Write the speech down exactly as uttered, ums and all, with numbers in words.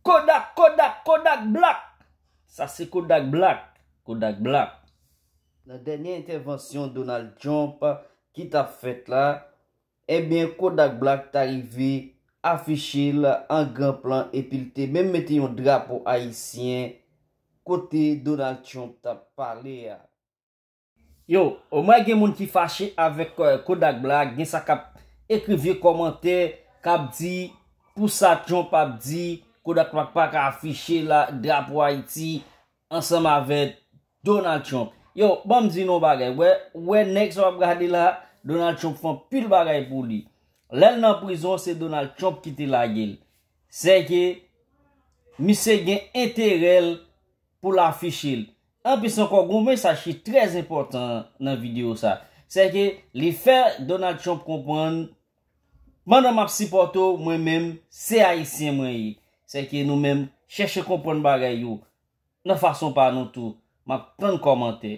Kodak, Kodak, Kodak Black. Sa se Kodak Black. Kodak Black. Nan dènye entèvansyon Donald Trump ki t ap fèt la, ebyen, Kodak Black ta rive afiche l an gran plan epi l te menm mete yon drapo ayisyen kote Donald Trump t ap pale a. Yo, omwen gen moun ki fache avèk eh, Kodak Black, gen sa k ap ekri vye kòmantè, k ap di pou sa Trump ap di, Kodak Black pa ka afiche la drapo Ayiti ansanm avèk Donald Trump. Yo, ban m di nou yon bagay. Wè, wè nèg sa w ap gade la, Donald Trump fè anpil bagay pou li. Lè l nan prizon, se Donald Trump ki te lage l. Sèke misye gen enterè l pou l afiche l. Anplis ankò, gen yon mesaj ki trè enpòtan nan videyo sa. Sèke li fè Donald Trump konprann, pandan m ap sipòte w, mwen menm, se Ayisyen mwen ye. Sèke nou menm, chèche konprann bagay yo nan fason pa nou tou. M ap tann kòmantè.